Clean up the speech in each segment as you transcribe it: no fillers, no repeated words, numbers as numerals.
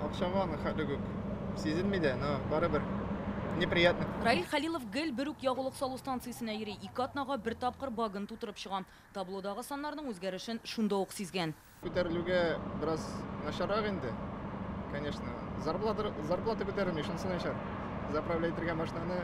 Акчага аның хәтле үк сизелми дә, но барыбер неприятно. Раил Хәлилов гел бер үк ягулык салу станциясенә йөри. 2 атнага бер тапкыр багын тутырып чыга. Таблодагы саннарның үзгәрешен шунда ук сизгән. Күтәрелүгә бераз начаррак инде. Конечно, зарплата күтәрелми, шунысы начар. Заправлять итергә машинаны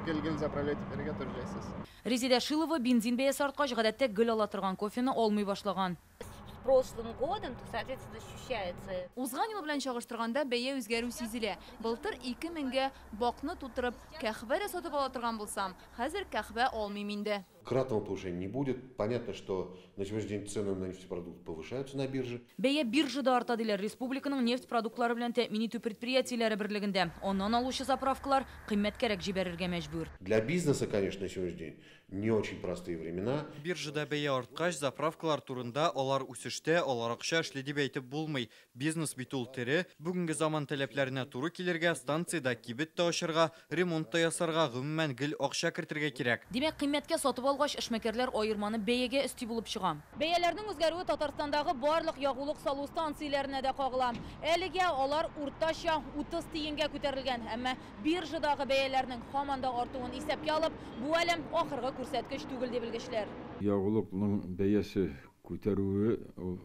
гел-гел заправлять итәргә тоже җайсыз. Резеда Шилова бензин бәясе арткач, гадәттә гел ала торган кофены алмый башлаган. С прошлым годом, то, соответственно, ощущается. Узган ел белән чагыштырганда бәя үзгәрү сизелә. Былтыр 2000гә бакны тутырып, кәхвә дә сатып ала торган булсам, хәзер кәхвә алмыйм инде. Кратного повышения не будет. Понятно, что на сегодняшний день цены на нефтепродукты повышаются на бирже. Бәя биржада арта диләр республиканың нефть продуктлары белән тәэмин итү предприятиеләре берлегендә. Аннан алучы заправкалар кыйммәткәрәк җибәрергә мәҗбүр. Для бизнеса, конечно, на сегодняшний день не очень простые времена. Биржада бәя арткач, заправкалар турында алар үсештә, алар акча эшли дип әйтеп булмый. Бизнес бит ул тере. Бүгенге заман таләпләренә туры килергә, станциядә кибет тә ачырга, ремонт та ясарга, гомумән гел акча кертергә кирәк. Димәк, кыйммәткә сатып алгач, эшмәкәрләр аерманы бәягә өсти булып чыга. Бәяләрнең үзгәрүе Татарстандагы барлык ягулык салу станцияләренә дә кагыла. Әлегә алар уртача 30 тиенгә күтәрелгән, әмма биржадагы бәяләрнең һаман да артуын исәпкә алып, бу әле ахыргы күрсәткеч түгел ди белгечләр. Ягулыкның бәясе күтәрүе ул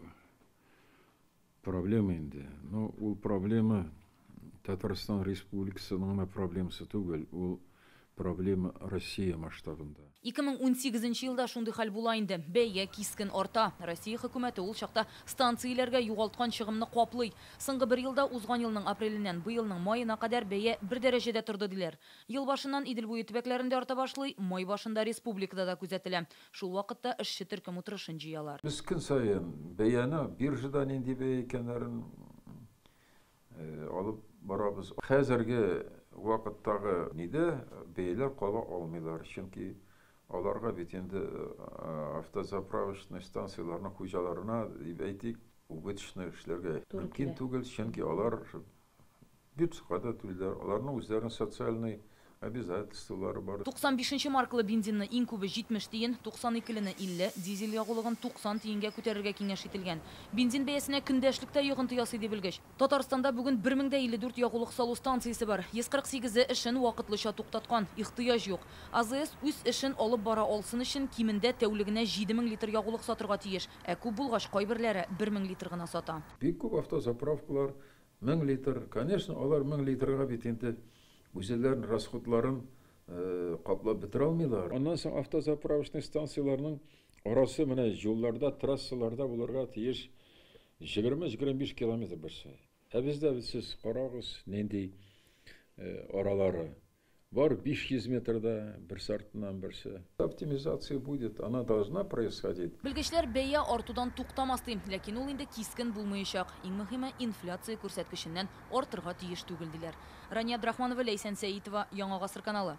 проблема инде. Но ул проблема Татарстан Республикасының гына проблемасы түгел, ул проблема Россия масштабында. 2018 елда шундый хәл була инде. Бәя кискен арта. Россия хөкүмәте ул чакта станцияләргә югалткан чыгымны каплый. Соңгы бер елда узган елның апреленнән быелның маена кадәр бәя бер дәрәҗәдә торды диләр. Ел башыннан Идел буе төбәкләрендә арта башлый, май башында республикада да күзәтелә. Шул вакытта эшче төркем утырышын җыялар. Без көн саен бәяне биржада нинди бәя икәннәрен алып барабыз. Хәзерге вакыттагы нидә бәяләр кала алмыйлар, чөнки аларга бит инде автозаправочный станцияларның хуҗаларына дип әйтик, убыточный эшләргә мөмкин түгел, чөнки алар бюджетка да түлиләр, аларның үзләренең социальный обязательстволары бар. 95 маркалы бензинны иң күбе 70 тиен, 92-лене 50, дизель ягулыгын 90 тиенгә күтәрергә киңәш ителгән. Бензин бәясенә көндәшлек тә йогынты ясый ди белгеч. Татарстанда бүген 1054 ягулык салу станциясе бар. 148-е эшен вакытлыча туктаткан, ихтыяҗ юк. АЗС үз эшен алып бара алсын өчен кимендә тәүлегенә 7000 литр ягулык сатырга тиеш. Ә күп булгач кайберләре 1000 литр гына сата. Бик күп автозаправкалар 1000 литр. Конечно, алар 1000 литрга бит инде үзләренең расходларын каплап бетерә алмыйлар. Аннан соң автозаправочный станцияларның арасы менә юлларда, трассаларда булырга тиеш 20-25 километр берсе. Ә бездә бит сез карагыз, нинди аралары. Бар 500 метрда берсе артыннан берсе. Оптимизация будет, она должна происходить. Белгечләр бәя артудан туктамас ди, ләкин ул инде кискен булмаячак. Иң мөһиме инфляция күрсәткеченнән артырга тиеш түгел диләр. Рания Абдрахманова, Ләйсән Сәитова, Яңа Гасыр каналы.